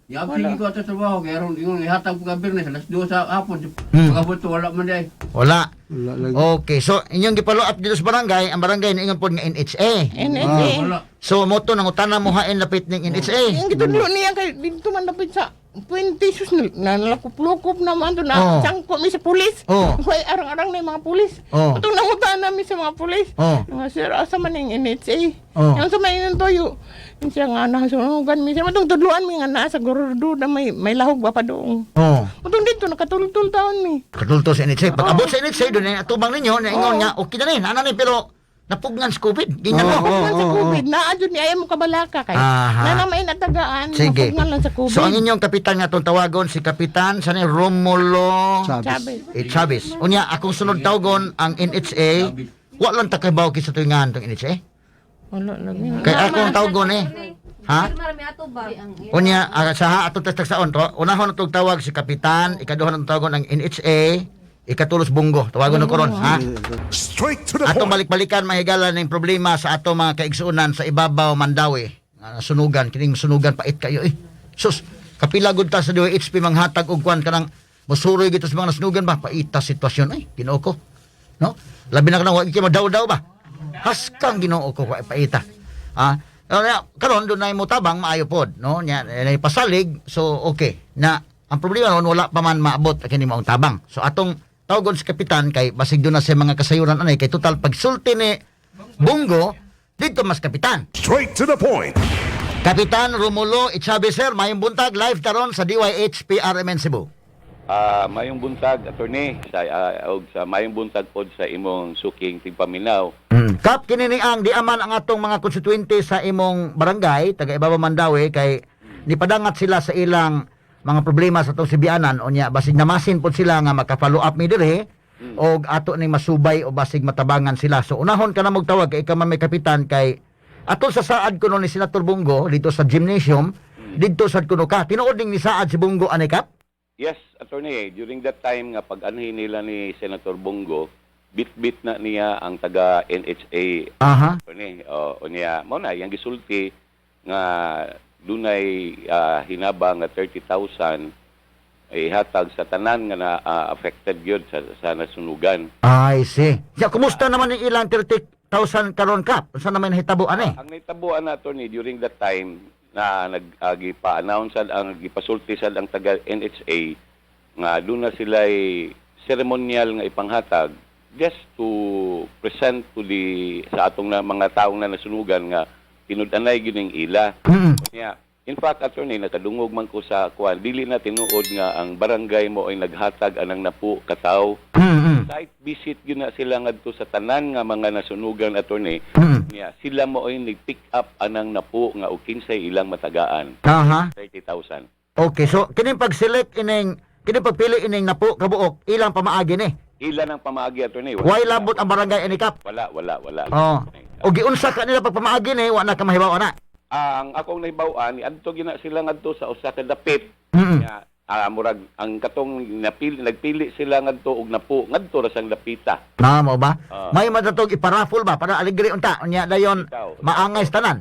[SPEAKER 8] Iabsi ko ato trabaho kay aron ingon ihatag pagabirnis alas 2 sa hapon. Pagabot to, wala man di.
[SPEAKER 3] Wala.
[SPEAKER 4] Wala lagi.
[SPEAKER 3] Okay, so inyong gi-follow up dito sa barangay, ang barangay niingon pod nga NHA.
[SPEAKER 5] NHA.
[SPEAKER 8] Wala.
[SPEAKER 3] So mo to nangutana mo hain lapit ning NHA.
[SPEAKER 5] Yung gitudlo niya kay dito man dapat sa Puente sus na nalakop-lukop naman to na
[SPEAKER 3] Oh.
[SPEAKER 5] sangko mi sa pulis.
[SPEAKER 3] Oh.
[SPEAKER 5] Way arang-arang na yung mga pulis.
[SPEAKER 3] Oh.
[SPEAKER 5] Itong nangutan namin sa mga pulis.
[SPEAKER 3] Oh.
[SPEAKER 5] Mga sir, asa man yung NHA?
[SPEAKER 3] Oh.
[SPEAKER 5] Yung sa may nang toyo. Yung siya nga nasunugan mi. Siya matong tudluan mi nga naa sa gurdo na may lahog ba pa doon.
[SPEAKER 3] Oh.
[SPEAKER 5] Matong dito nakatultul taon mi.
[SPEAKER 3] Katulto sa NHA. Pag abot sa NHA doon ay atubang ninyo, naingon nga okay na ni, ana ni pero napugnan sa COVID. Gingan mo.
[SPEAKER 4] Oh,
[SPEAKER 5] Napugnan sa
[SPEAKER 4] oh,
[SPEAKER 5] COVID. Naa jud ni ayaw mo kabalaka kay.
[SPEAKER 3] Aha.
[SPEAKER 5] Na na may natagaan.
[SPEAKER 3] Sige.
[SPEAKER 5] Napugnan lang sa COVID.
[SPEAKER 3] So ang inyong kapitan nga itong tawagon si Kapitan sa ni Romulo
[SPEAKER 4] Chavez.
[SPEAKER 5] Sabi.
[SPEAKER 3] eh, Chavez. Unya akong sunod tawagon ang NHA. Wa lang ta kay sa tuingan tong NHA.
[SPEAKER 5] Wala lagi.
[SPEAKER 3] Kay akong tawagon eh. Ha?
[SPEAKER 7] Marami ato ba?
[SPEAKER 3] Unya sa ha atong tagsaon to. Unahon atong tawag si Kapitan, ikaduha natong tawagon ang NHA, ikatulos Bunggo. Tawagon na ko ron, ha?
[SPEAKER 1] Straight to the
[SPEAKER 3] Atong
[SPEAKER 1] point.
[SPEAKER 3] balik-balikan mahigala ning problema sa ato mga kaigsuonan sa ibabaw Mandawi. Nga nasunugan kining masunugan pait kayo eh. Sus, kapila gud ta sa DOHP manghatag og kwan kanang mosuroy gito sa mga nasunugan ba paita sitwasyon ay Ginoo ko. No? Labi na kanang wa kay madaw-daw ba. Haskang Ginoo ko wa paita. Ah, kaya, karon doon na mo tabang maayo pod, no? Nya nay pasalig, so okay. Na ang problema noon wala pa man maabot kini maong tabang. So atong tawagon si kapitan kay basig doon na sa mga kasayuran anay kay total pagsulti ni Bungo dito mas kapitan.
[SPEAKER 1] Straight to the point.
[SPEAKER 3] Kapitan Romulo Echavez sir, mayong buntag live taron sa DYH PRMN Cebu.
[SPEAKER 2] Ah, mayong buntag, attorney, sa og sa mayong buntag pod sa imong suking tigpaminaw.
[SPEAKER 3] Kap kini ni ang diaman ang atong mga konstituente sa imong barangay taga Ibaba Mandawi kay nipadangat sila sa ilang mga problema sa atong sibianan unya basig namasin pod sila nga maka-follow up mi diri og ato ning masubay o basig matabangan sila. So unahon ka na magtawag kay ikaw man may kapitan kay atol sa saad kuno ni Senator Bungo dito sa gymnasium didto sad kuno ka tinuod ning nisaad si Bungo ani kap?
[SPEAKER 2] Yes, attorney, during that time nga pag-anhi nila ni Senator Bongo, bit-bit na niya ang taga NHA, attorney. O niya mao na iyang gisulti nga dunay hinaba nga 30,000 ay hatag sa tanan nga na affected gyud sa nasunugan.
[SPEAKER 3] I see. Ya, kumusta naman yung ilang 30,000 karon kap? Unsa naman nahitabo ani?
[SPEAKER 2] Ang nahitabuan nato ni during that time na nag gipa-announce sad ang gipasulti sad ang taga NHA nga doon na sila ceremonial nga ipanghatag just to present to the sa atong na mga taong na nasunugan nga tinud-anay gyud ning ila. Nya In fact, attorney, nakadungog man ko sa kuan, dili na tinuod nga ang barangay mo ay naghatag anang napo kataw. Site visit gyud na sila ngadto sa tanan nga mga nasunugan, attorney. Niya, sila mo ay nag-pick up anang napo nga og kinsay ilang matagaan. 30,000.
[SPEAKER 3] Okay, so kining pag-select ining kining pagpili ining napo kabuok, ilang pamaagi ni?
[SPEAKER 2] Ilan ang pamaagi, attorney? Wala.
[SPEAKER 3] Why labot ang barangay ani, Kap?
[SPEAKER 2] Wala, wala, wala.
[SPEAKER 3] Oh. O giunsa ka nila pagpamaagi ni, wa na ka mahibaw ana.
[SPEAKER 2] Ang akong nahibaw-an, adto gina sila ngadto sa usa ka dapit. Nga, murag ang katong napili, nagpili sila ngadto og napo ngadto ra sang dapita.
[SPEAKER 3] Na mo ba?
[SPEAKER 2] Ah.
[SPEAKER 3] May madatog iparaffle ba para aligre unta unya dayon
[SPEAKER 2] Ikaw.
[SPEAKER 3] maangay sa tanan.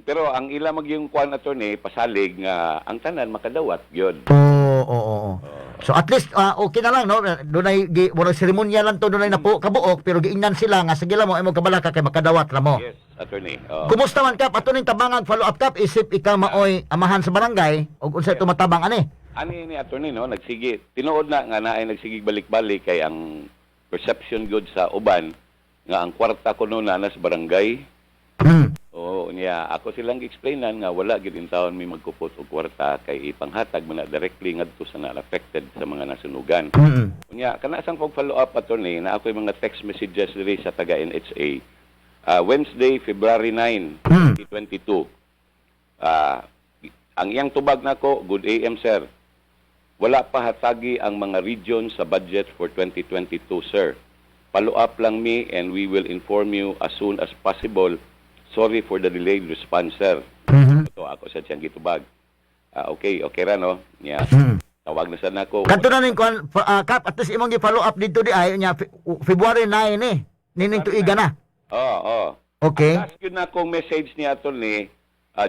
[SPEAKER 2] Pero ang ila magyung kuan, attorney, pasalig nga ang tanan makadawat gyud.
[SPEAKER 3] Oo. So at least okay na lang, no. Dunay gi murag seremonya lang to, dunay napo kabuok, pero giingnan sila nga sige lang mo imong kabalaka kay makadawat ra mo.
[SPEAKER 2] Yes, attorney. Oh.
[SPEAKER 3] Kumusta man, Kap? Ato ning tabangag follow up, Kap, isip ikaw maoy amahan sa barangay ug unsay tumatabang ani?
[SPEAKER 2] Ani ni attorney, no, nagsige. Tinuod na nga naay nagsige balik-balik kay ang perception good sa uban nga ang kwarta kuno na nas barangay. Oo, niya ako silang gi-explainan nga wala gid in taon may magkupot og kwarta kay ipanghatag man na directly ngadto sa na-affected sa mga nasunugan. Unya kana sang pag-follow up, attorney, na ako'y mga text messages diri sa taga NHA. Wednesday, February 9, 2022. Ang iyang tubag nako, "Good AM, sir. Wala pa hatagi ang mga region sa budget for 2022, sir. Follow up lang me and we will inform you as soon as possible. Sorry for the delayed response, sir." Ito ako sa siyang gitubag. Okay ra, no? Nya. Tawag na sa nako.
[SPEAKER 3] Kadto na ning kuan, Kap, at least imong gi-follow up dito di ay nya February 9 ni. Nining tuiga na.
[SPEAKER 2] Oo.
[SPEAKER 3] Okay.
[SPEAKER 2] Ang last yun na akong message ni attorney,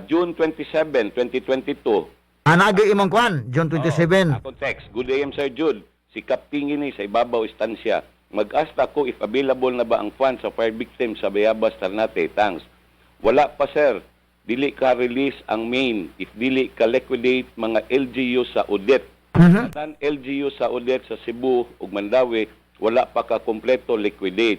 [SPEAKER 2] June 27, 2022.
[SPEAKER 3] Anagi imong kuan, June 27.
[SPEAKER 2] Oh, akong text, "Good AM, Sir Jude. Si Kapting ini sa ibabaw istansya. Mag-ask ako if available na ba ang funds sa fire victims sa Bayabas, Ternate. Thanks." "Wala pa, sir. Dili ka release ang main if dili ka liquidate mga LGU sa Odette. Tanan LGU sa Odette sa Cebu ug Mandaue wala pa ka kompleto liquidate."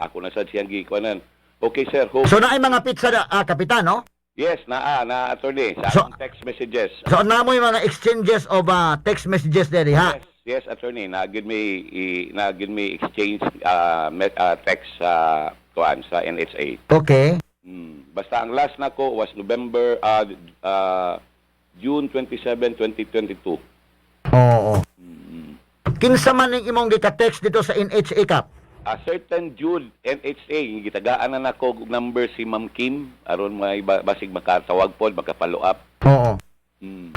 [SPEAKER 2] Ako na sad siyang gikuanan. "Okay, sir, hope."
[SPEAKER 3] So naay mga petsa da, kapitan, no?
[SPEAKER 2] Yes, naa na, attorney, sa
[SPEAKER 3] So-
[SPEAKER 2] akong text messages.
[SPEAKER 3] So namoy mga exchanges of text messages diri ha.
[SPEAKER 2] Yes, attorney. Naagid may exchange text sa kuan sa NHA. Basta ang last nako was November June 27, 2022.
[SPEAKER 3] Oo. Kinsa man ning imong gika-text dito sa NHA, Kap?
[SPEAKER 2] A certain Jude NHA, gitagaan na nako og number si Ma'am Kim aron may basig makatawag pod, maka-follow up.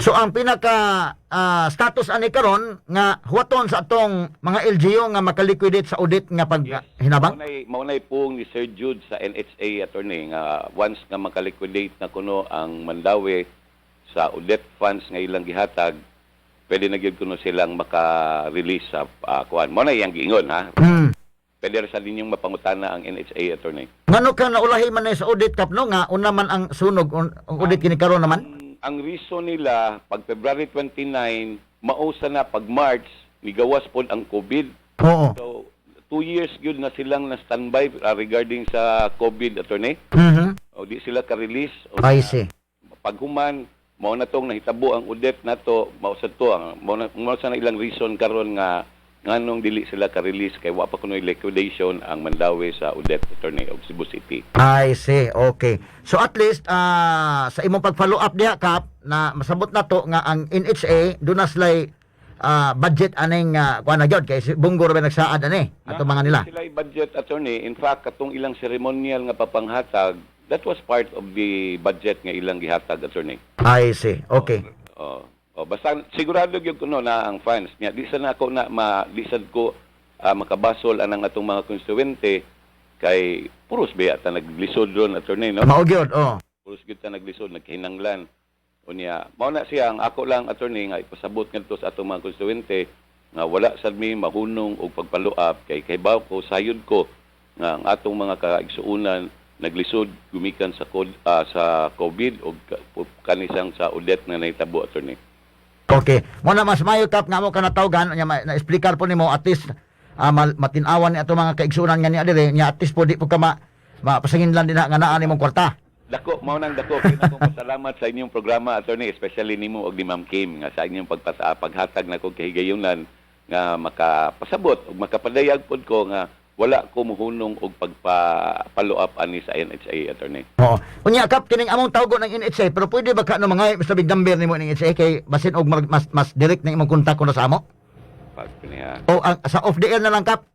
[SPEAKER 3] So ang pinaka status ani karon nga huwaton sa atong mga LGU nga makaliquidate sa audit nga pag hinabang.
[SPEAKER 2] Maunay pong ni Sir Jude sa NHA, attorney, nga once nga makaliquidate na kuno ang Mandaue sa Odette funds nga ilang gihatag, pwede na gyud kuno silang maka-release sa kuan. Mao na iyang giingon, ha. Pwede ra sa ninyong mapangutana ang NHA, attorney.
[SPEAKER 3] Ngano ka naulahi man ni sa audit, Kap, no, nga una man ang sunog ang audit kini karon naman?
[SPEAKER 2] Ang reason nila pag February 29 mausa na pag March migawas pod ang COVID. So 2 years gyud na silang na standby regarding sa COVID, attorney. O di sila ka-release. O,
[SPEAKER 3] I see.
[SPEAKER 2] Paghuman mao na tong nahitabo ang Odette nato, mao sa to ang mao sa na ilang reason karon nga nganong dili sila ka-release kay wa pa kunoy liquidation ang Mandaue sa Odette, attorney, og Cebu City.
[SPEAKER 3] I see. Okay. So at least sa imong pag-follow up diha, Kap, na masabot na to nga ang NHA doon na sila'y budget aning kuan na gyud kay si Bunggo ra ba nagsaad ani ato mga nila.
[SPEAKER 2] Sila budget, attorney. In fact, katong ilang ceremonial nga papanghatag, that was part of the budget nga ilang gihatag, attorney.
[SPEAKER 3] I see. Okay.
[SPEAKER 2] Oh. Oh, basta sigurado gyud kuno na ang funds niya. Di sa na ako na ma di sad ko makabasol anang atong mga konstituente kay puros biya ta naglisod ron, attorney, no?
[SPEAKER 3] Mao gyud, oh.
[SPEAKER 2] Puros gyud ta naglisod, naghinanglan. Unya, mao na siya ang ako lang, attorney, nga ipasabot ngadto sa atong mga konstituente nga wala sad mi mahunong og pag-follow up kay kahibaw ko, sayod ko nga ang atong mga kaigsuonan naglisod gumikan sa COVID og kanisang sa Odette nga nahitabo, attorney.
[SPEAKER 3] Okay. Mo na mas mayo, Kap, nga mo ka natawgan nya na-explicar po nimo, at least matin-awan ni ato mga kaigsuonan nga niya dire nya, at least po di po ka ma mapasanginlan din na nga naa nimong kwarta.
[SPEAKER 2] Dako, mao nang dako kay nako pasalamat sa inyong programa, attorney, especially nimo og ni Ma'am Kim nga sa inyong paghatag nako kahigayunan nga makapasabot ug makapadayag pod ko nga wala ko muhunong og pagpa-follow up ani sa NHA, attorney.
[SPEAKER 3] Oo. Unya, Kap, kining among tawgo ng NHA, pero pwede ba ka no mga Mr. Big number nimo ning NHA kay basin og mas direct na imong kontak ko na sa amo?
[SPEAKER 2] Pag niya.
[SPEAKER 3] O ang, sa off the air na lang, Kap.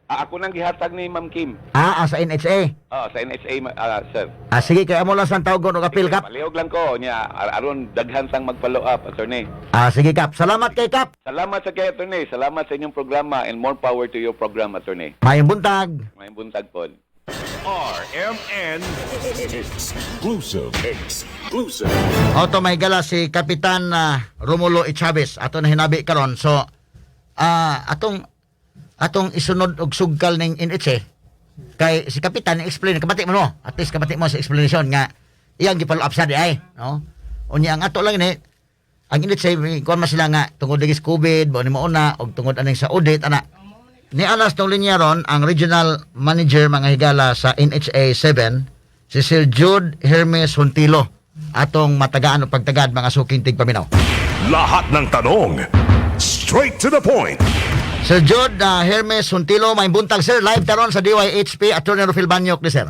[SPEAKER 2] Ah, ako nang gihatag ni Ma'am Kim.
[SPEAKER 3] Ah, sa NHA.
[SPEAKER 2] Ah, sa NHA, sir.
[SPEAKER 3] Ah, sige, kay amo lang sa tawgon og apil, Kap.
[SPEAKER 2] Palihog lang ko niya aron daghan sang mag-follow up, attorney.
[SPEAKER 3] Ah, sige, Kap. Salamat kay Kap.
[SPEAKER 2] Salamat sa kay attorney. Salamat sa inyong programa and more power to your program, attorney.
[SPEAKER 3] Mayong buntag.
[SPEAKER 2] Mayong buntag pod.
[SPEAKER 1] RMN Exclusive. Exclusive.
[SPEAKER 3] Oto may gala si Kapitan Romulo E. Chavez ato na hinabi karon. So atong atong isunod og sugkal ning NHA kay si Kapitan explain kabati mo, no, at least kabati mo sa explanation nga iyang gi-follow up sa di ay, no. Unya ang ato lang ni ang NHA may kuan man sila nga tungod lagi sa COVID mo ni mauna og tungod aning sa audit ana ni anas tong linya ron ang regional manager, mga higala, sa NHA 7, si Sir Jude Hermes Huntilo, atong matagaan o pagtagad, mga suking tigpaminaw.
[SPEAKER 1] Lahat ng tanong, straight to the point.
[SPEAKER 3] Sir Jude Hermes Huntilo, may buntag, sir. Live taron sa DYHP, Attorney Rufil Banyok ni sir.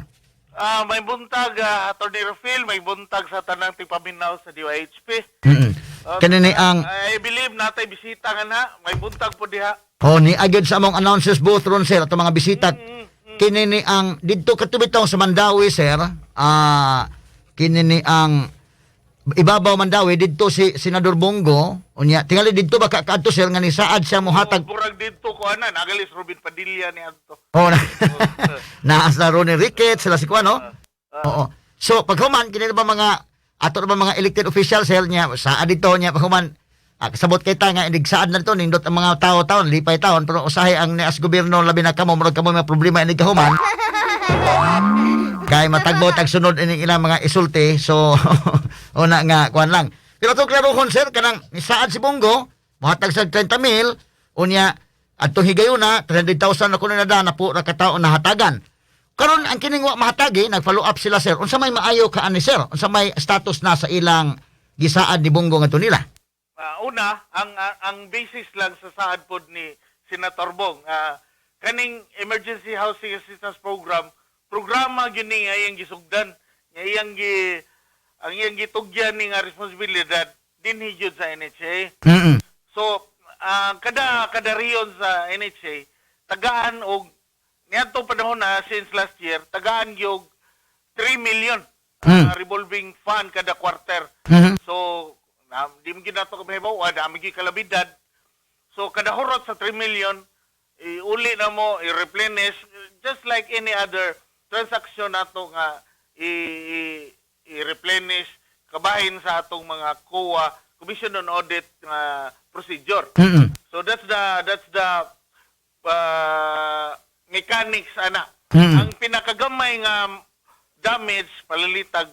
[SPEAKER 9] Ah, may buntag, Attorney Rufil, may buntag sa tanang tigpaminaw sa DYHP.
[SPEAKER 3] Kani ni ang
[SPEAKER 9] I believe natay bisita nga na, may buntag po diha.
[SPEAKER 3] Oh, ni agad sa among announcers booth ron, sir, atong mga bisita. Kini ni ang didto katubitong sa Mandawi, sir. Kini ni ang ibabaw Mandawi didto si Senador Bong Go. Unya tingali didto ba ka kaadto, sir, nga ni saad siya mohatag?
[SPEAKER 9] Murag didto ko ana, nagalis Robin Padilla ni adto.
[SPEAKER 3] Oh, na, naas na Ronnie Ricketts, sila si Kuan, no? Oo. So, paghuman, kini na ba mga, ato na ba mga elected officials, sir, niya, saad dito, niya, paghuman, kasabot kay ta nga, inig saad na dito, nindot ang mga tao-taon, lipay taon, pero usahay ang nias gobyerno, labi na kamo, murag kamo mga problema, inig kahuman. Kay matagbo tag sunod ining ilang mga isulti, so una nga kuan lang. Pero itong klarohon, sir, kanang saad si Bong Go, mohatag sa 30 mil, unya adtong higayuna 300,000 na kuno na da na po ra ka tawo nahatagan. Karon ang kining wa mahatagi, nag-follow up sila, sir. Unsa may maayo ka ani, sir? Unsa may status na sa ilang gisaad ni Bong Go ngadto nila?
[SPEAKER 9] Una, ang basis lang sa saad pod ni Senator Bong, kaning Emergency Housing Assistance Program, programa gyud ni nga iyang gisugdan, nga iyang gi ang iyang gitugyan ni nga responsibilidad dinhi gyud sa NHA. So, kada kada riyon sa NHA tagaan og niadtong panahon na since last year, tagaan gyud 3 million revolving fund kada quarter. So, na, di mo gyud nato kabahibaw, dami gyud kalabidad. So, kada hurot sa 3 million, iuli na mo, i-replenish, just like any other transaction nato nga i-replenish kabahin sa atong mga COA, Commission on Audit nga procedure. So that's the mechanics ana. Ang pinakagamay nga damage palalitag,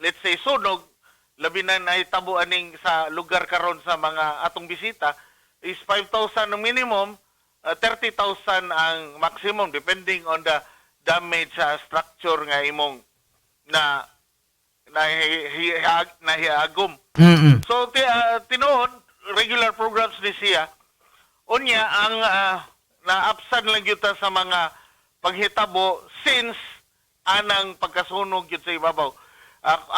[SPEAKER 9] let's say sunog, labi na nahitabo aning sa lugar karon sa mga atong bisita, is 5,000 ang minimum, 30,000 ang maximum depending on the damage sa structure nga imong na nahiagom. So tinuod regular programs ni siya. Unya ang naapsan lang gyud ta sa mga paghitabo since anang pagkasunog gyud sa ibabaw.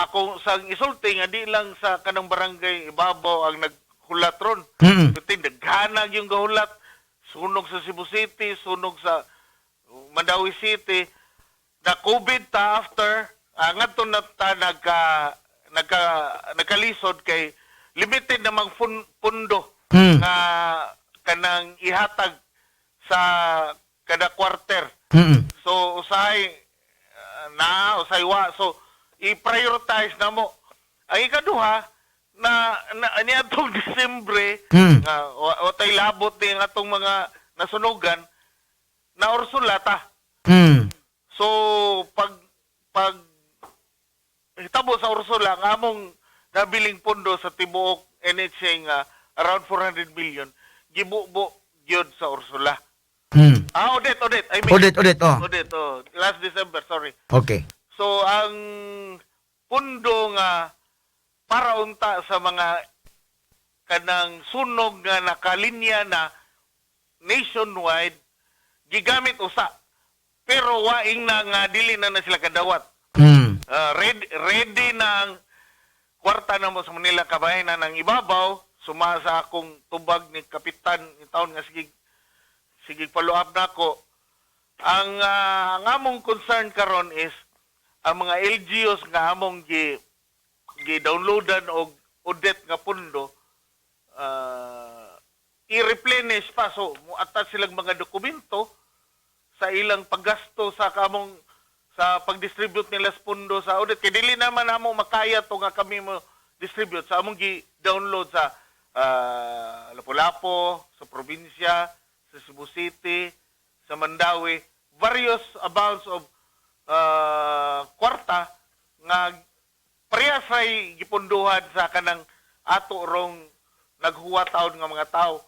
[SPEAKER 9] Ako sa isulti nga di lang sa kanang barangay ibabaw ang naghulat ron. Kundi daghanag yung gahulat. Sunog sa Cebu City, sunog sa Mandaue City. Na COVID ta after, ngadto na ta nagka nagkalisod kay limited namang pundo nga kanang ihatag sa kada quarter. So usahay na usahay wa, so i-prioritize na mo. Ang ikaduha na niadtong Disyembre nga wa tay labot ni ang atong mga nasunugan na Ursula ta. So pag hitabo sa Ursula, ang among nabiling pondo sa tibuok NHA nga around 400 million gibubo gyud sa Ursula. Ah, Odette, Odette. I mean,
[SPEAKER 3] Odette, Odette, oh.
[SPEAKER 9] Odette, oh. Last December, sorry.
[SPEAKER 3] Okay.
[SPEAKER 9] So So ang pundo nga para unta sa mga kanang sunog nga nakalinya na nationwide gigamit usa, pero waing na nga dili na na sila kadawat. Ready, ready na ang kwarta na mo sa Manila, kabahin na ng ibabaw suma sa akong tubag ni kapitan ni taon nga sige sige follow up nako. Ang among concern karon is ang mga LGUs nga among gi gi downloadan og audit nga pundo, i-replenish pa, so mo-attach silang mga dokumento sa ilang paggasto sa kamong sa pag-distribute nila sa pundo sa audit, kay dili naman namo makaya to nga kami mo distribute sa among gi-download sa Lapu-Lapu, sa probinsya, sa Cebu City, sa Mandaue, various amounts of kwarta nga parehas ay gipunduhan sa kanang ato rong naghuwa taon nga mga tao.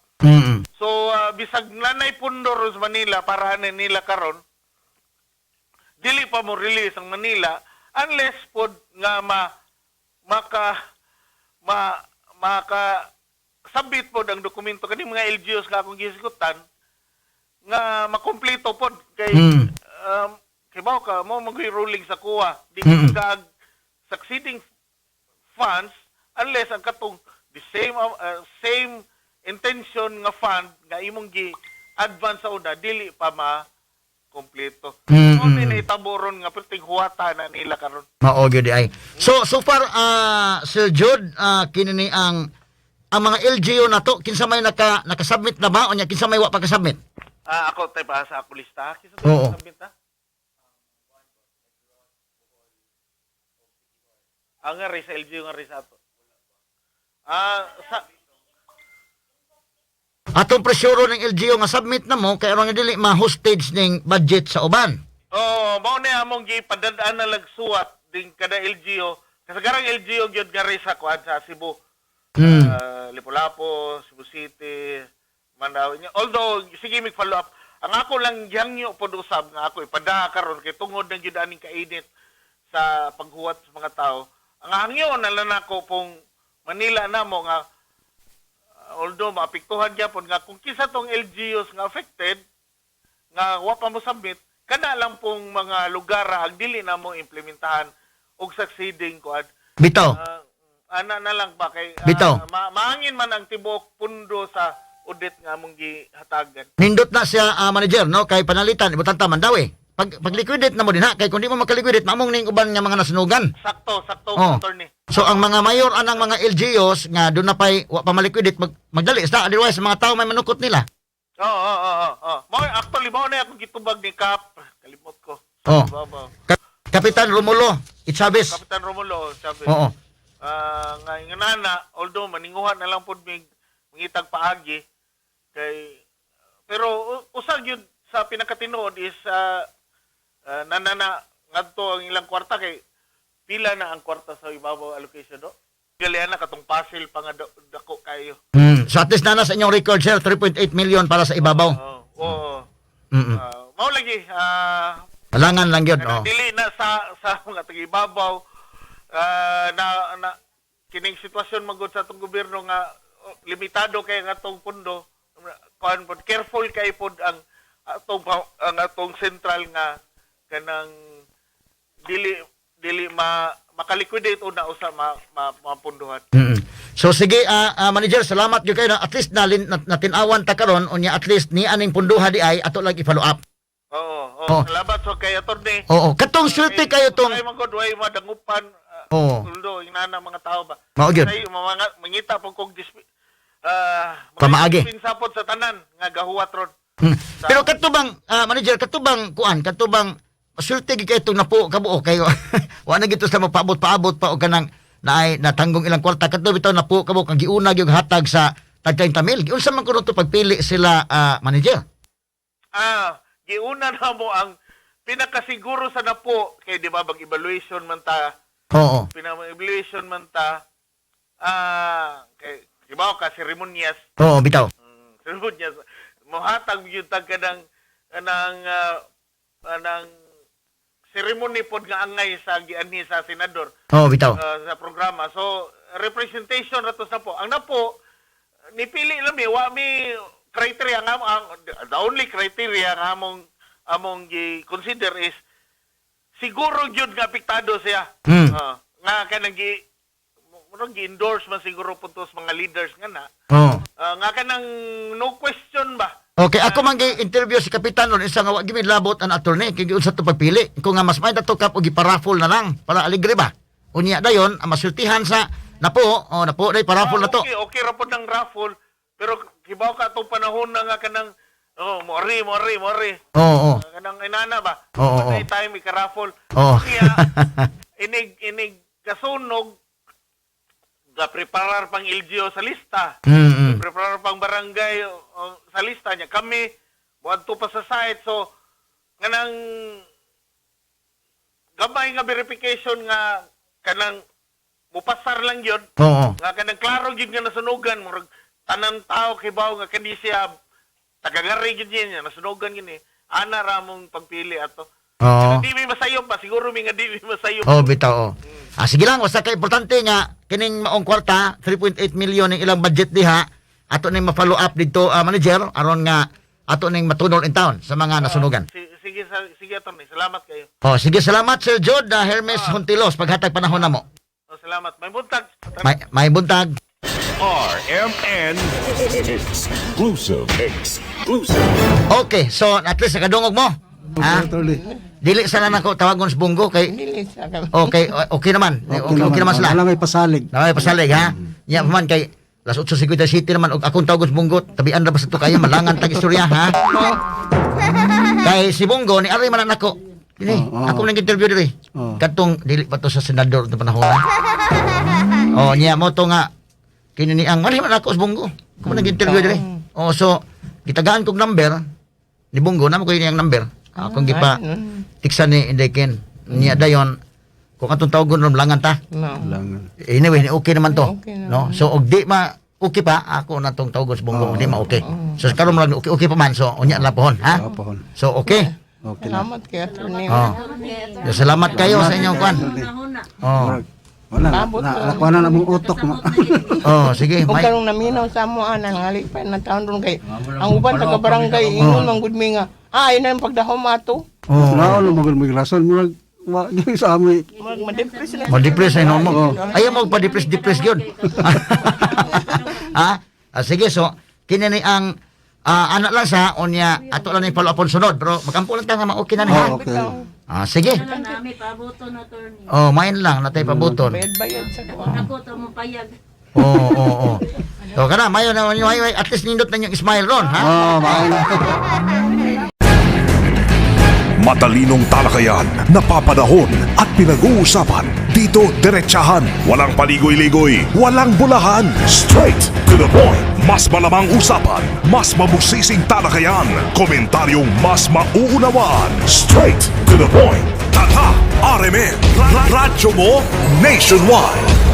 [SPEAKER 9] So bisag nanay pundo ron sa Manila para ani nila karon, dili pa mo release ang Manila unless pod nga ma maka ma maka sabit pod ang dokumento kani mga LGUs nga akong gisgutan nga makumpleto pod kay kay mao ka mo mag ruling sa kuha di ka succeeding funds unless ang katong the same same intention nga fund nga imong gi advance sa una dili pa ma kompleto. Mao ni nahitabo ron nga perting huwata na nila karon.
[SPEAKER 3] Mao gyud ay. So so far, Sir Jude, kini ni ang mga LGU na to, kinsa may naka nakasubmit na ba unya kinsa may wa pa kasubmit?
[SPEAKER 9] Ah, ako tay pa sa ako lista. Kinsa to submit ha? Ang nga sa LGU nga rin sa ato. Ah, sa
[SPEAKER 3] Atong presyuro ng LGU nga submit na mo kay aron nga dili ma-hostage ning budget sa uban.
[SPEAKER 9] Oh, mao ni among gipadad-an na lagsuwat ding kada LGU. Kasagarang LGU gyud nga rin sa kuan sa Cebu. Ah, Lapu-Lapu, Cebu City, Mandaue. Although sige mig follow up. Ang ako lang gihangyo pod usab nga ako ipada karon kay tungod ng gyud aning kainit sa paghuwat sa mga tao. Ang hangyo na lang nako pong Manila na mo nga although maapektuhan gyapon nga kung kinsa tong LGUs nga affected nga wa pa mo submit, kana lang pong mga lugar ang dili na mo implementahan og succeeding kuan.
[SPEAKER 3] Bitaw.
[SPEAKER 9] Ah, ana na lang ba kay
[SPEAKER 3] Bitaw.
[SPEAKER 9] Maangin man ang tibuok pundo sa audit nga among gihatagan.
[SPEAKER 3] Nindot na siya, manager, no, kay panalitan ibutan ta Mandaue. Pag pag-liquidate na mo din ha, kay kung di mo makaliquidate maamong ning uban nga mga nasunugan.
[SPEAKER 9] Sakto, sakto, attorney.
[SPEAKER 3] So ang mga mayor anang mga LGUs nga doon na pay wa pa maliquidate, magdali sa, otherwise mga tao may manukot nila.
[SPEAKER 9] Oo. Mao actually mao na akong gitubag ni Kap. Kalimot ko. Baba.
[SPEAKER 3] Kapitan Romulo Ichavez.
[SPEAKER 9] Kapitan Romulo, sabi. Ah, nga inganana, although maninguha na lang pod mig mangitag paagi kay pero usag yun sa pinakatinuod is nanana ngadto ang ilang kwarta kay pila na ang kwarta sa ibabaw allocation do. Gali na katong puzzle pa nga dako kayo.
[SPEAKER 3] So at least na sa inyong record, sir, 3.8 million para sa ibabaw.
[SPEAKER 9] Oo. Oo. Ah, mao lagi
[SPEAKER 3] Alangan lang yun.
[SPEAKER 9] kanang dili na sa sa mga taga-ibabaw na na kining sitwasyon magud sa atong gobyerno nga oh, limitado kay nga atong pundo, kuan pod, careful kay pod ang atong ang atong central nga kanang dili dili ma makaliquidate una usa ma, ma, mapunduhan.
[SPEAKER 3] So sige, manager, salamat gyud kayo na at least natinawan ta karon unya at least ni aning punduha di ay ato lang i-follow up.
[SPEAKER 9] Oo.
[SPEAKER 3] Oh.
[SPEAKER 9] Salamat so kay attorney.
[SPEAKER 3] Oo, katong swerte kayo tong
[SPEAKER 9] Ay man gud way madangupan tuldo ingana mga tao ba.
[SPEAKER 3] Mao gyud.
[SPEAKER 9] Ay mga mangita pud kog
[SPEAKER 3] Pamaagi.
[SPEAKER 9] dispensa pod sa tanan nga gahuwat ron.
[SPEAKER 3] Pero kato bang manager, kato bang kuan, kato bang swerte gyud kayo itong napo kabuo kayo. Wa na gito sa mapaabot-paabot pa og kanang naay natanggong ilang kwarta, kato bitaw napo kabuo kang giuna gyud hatag sa tag 30 mil. Giunsa man kuno to pagpili sila, manager?
[SPEAKER 9] Ah, giuna na mo ang pinakasiguro sa napo kay di ba mag evaluation man ta, pinaka-evaluation man ta kay di ba ka seremonyas.
[SPEAKER 3] Oo, bitaw.
[SPEAKER 9] Seremonyas mohatag gyud tag kanang kanang kanang ceremony pod nga angay sa gianhi sa senador
[SPEAKER 3] Oh, bitaw.
[SPEAKER 9] Sa programa. So representation ra to sa po. Ang napo nipili lang mi, wa mi criteria nga ang the only criteria nga among among gi-consider is siguro gyud nga apektado siya. Nga kanang gi murag gi-endorse man siguro puntos mga leaders nga na. Nga kanang no question ba.
[SPEAKER 3] Okay, ako man gi-interview si Kapitan ron isa nga wa gyud labot ang attorney kay giunsa to pagpili. Kung nga mas may dato kap og giparaffle na lang para aligre ba. Unya dayon ang masultihan sa napo, oh, napo day paraffle na to.
[SPEAKER 9] Okay, okay ra pod ng raffle pero kibaw ka atong panahon na nga kanang oh, moari moari moari.
[SPEAKER 3] Oo, oo.
[SPEAKER 9] Kanang inana ba?
[SPEAKER 3] Oo, oo.
[SPEAKER 9] May time ika-raffle.
[SPEAKER 3] Oo.
[SPEAKER 9] Kaya inig inig kasunog ga preparar pang LGU sa lista. Preparar pang barangay o, sa lista niya. Kami moadto pa sa site, so kanang gamay nga verification nga kanang mupasar lang yun nga kanang klaro gyud nga nasunugan, murag tanan tao kibaw nga kani siya tagagari gyud niya nasunugan gini ana ra mong pagpili ato. Di mi masayop pa siguro mi nga di mi masayop.
[SPEAKER 3] Oh, bitaw. Oh. Ah, sige lang, basta kay importante nga kining maong kwarta, 3.8 million ang ilang budget diha, ato ning ma-follow up dito manager aron nga ato ning matunol in town sa mga nasunugan.
[SPEAKER 9] Sige sige attorney, salamat kayo.
[SPEAKER 3] Oh, sige, salamat Sir Jod Hermes Hontilos paghatag panahon namo.
[SPEAKER 9] Oh, salamat. May buntag.
[SPEAKER 3] May buntag.
[SPEAKER 1] RMN Exclusive. Exclusive.
[SPEAKER 3] Okay, so at least nakadungog mo.
[SPEAKER 4] Okay,
[SPEAKER 3] Ha?
[SPEAKER 4] attorney.
[SPEAKER 3] Dili sana nako tawagon sa Bunggo kay
[SPEAKER 5] Dili sa kami.
[SPEAKER 3] okay, okay naman. Okay, okay, naman sila.
[SPEAKER 4] Wala may pasalig.
[SPEAKER 3] Namay pasalig ha. Nya pa man kay las 8:57 naman og akong tawagon sa Bunggo, tabian ra ba sa to kayo malangan tag istorya ha. Kay si Bunggo ni ari man nako. Dili,
[SPEAKER 4] Oo.
[SPEAKER 3] ako nang interview diri.
[SPEAKER 4] Oo.
[SPEAKER 3] Katong dili pa to sa senador to panahon. Ha? Oh, niya mo to nga kini ni ang mali man ako sa Bunggo. Ako nang interview diri. Oh, so gitagaan kog number ni Bunggo namo ko ang number. Akong gipa tiksan ni Inday Ken. Niya dayon kung atong tawagon ron langan ta.
[SPEAKER 5] No.
[SPEAKER 4] Langan.
[SPEAKER 3] Anyway, okay naman to.
[SPEAKER 5] Okay naman.
[SPEAKER 3] No? So og di ma okay pa ako na tong tawagon sa Bunggo, di ma okay. So karon man lang okay okay pa man, so unya lang pohon, ha?
[SPEAKER 4] Oo, pohon.
[SPEAKER 3] So okay.
[SPEAKER 4] Okay na.
[SPEAKER 5] Salamat kay attorney.
[SPEAKER 3] Oh. So, salamat kayo sa inyong kwan.
[SPEAKER 6] Huna-huna.
[SPEAKER 3] Oh.
[SPEAKER 4] Murag, wala na.
[SPEAKER 5] Abot
[SPEAKER 4] Na,
[SPEAKER 5] na.
[SPEAKER 4] nakuha na namong utok mo.
[SPEAKER 3] Oh, sige.
[SPEAKER 5] Ug
[SPEAKER 3] May
[SPEAKER 5] karong naminaw sa amo ana ngali pa na taon ron kay ang uban taga barangay ingon man gud mi nga ay na ang pagdahom ato.
[SPEAKER 3] Oh.
[SPEAKER 4] Naon mo gud rason murag wa gyud sa amoy.
[SPEAKER 5] Murag ma-depress na.
[SPEAKER 3] Ma-depress ay mo. Ayaw mo pa-depress depress gyud. Ha? Ah, sige, so kini ni ang anak lang sa unya ato lang ni follow up on sunod pero makampo lang ta nga ma-okay na ni ha.
[SPEAKER 4] Oh, okay.
[SPEAKER 3] Ah, sige.
[SPEAKER 6] Wala nami pabuto na attorney.
[SPEAKER 3] Oh, main lang natay pabuton.
[SPEAKER 5] Bayad-bayad sa ko.
[SPEAKER 6] Ako to mo payag.
[SPEAKER 3] Oo, oo. So kana mayo na mayo, at least nindot na inyong smile ron, ha?
[SPEAKER 4] Oh, maayo na.
[SPEAKER 1] Matalinong talakayan, napapanahon at pinag-uusapan. Dito diretsahan, walang paligoy-ligoy, walang bulahan. Straight to the point. Mas malamang usapan, mas mabusising talakayan, komentaryong mas mauunawaan. Straight to the point. Tata RMN, Radyo mo nationwide.